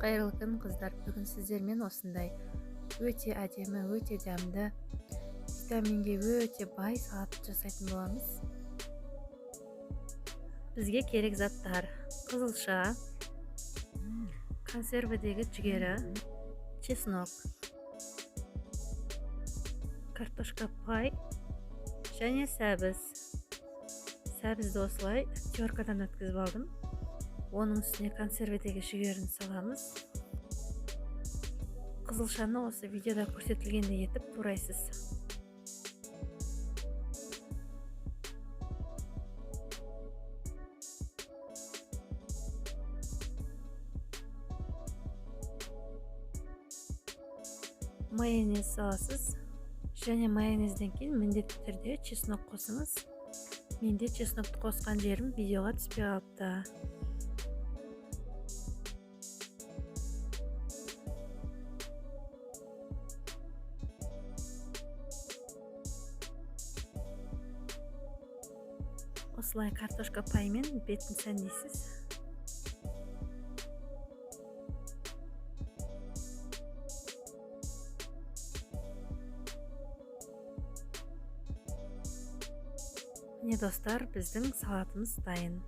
Қайырлы күн, қыздар! Бүгін сіздермен осындай өте әдемі, өте дәмді, витаминге өте бай салат жасайтын боламыз. Бізге керек заттар: қызылша, консервідегі жүгері, чеснок, картошка пай және сәбіз. Сәбізді осылай теркадан өткізіп алдым. Оның үстіне консервідегі жүгерін саламыз. Қызылшаны осы видеода көрсетілгендей етіп турайсыз. Майонез саласыз және майонезден кейін міндетті түрде чеснок қосыңыз. Менде чеснокты қосқан жерім видеоға түспей қалыпты. Осылай картошка паймен бетін сәндейсіз. Міне, достар, біздің салатымыз дайын.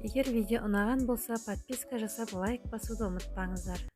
Егер видео ұнаған болса, подписка жасап, лайк басуды ұмытпаңыздар.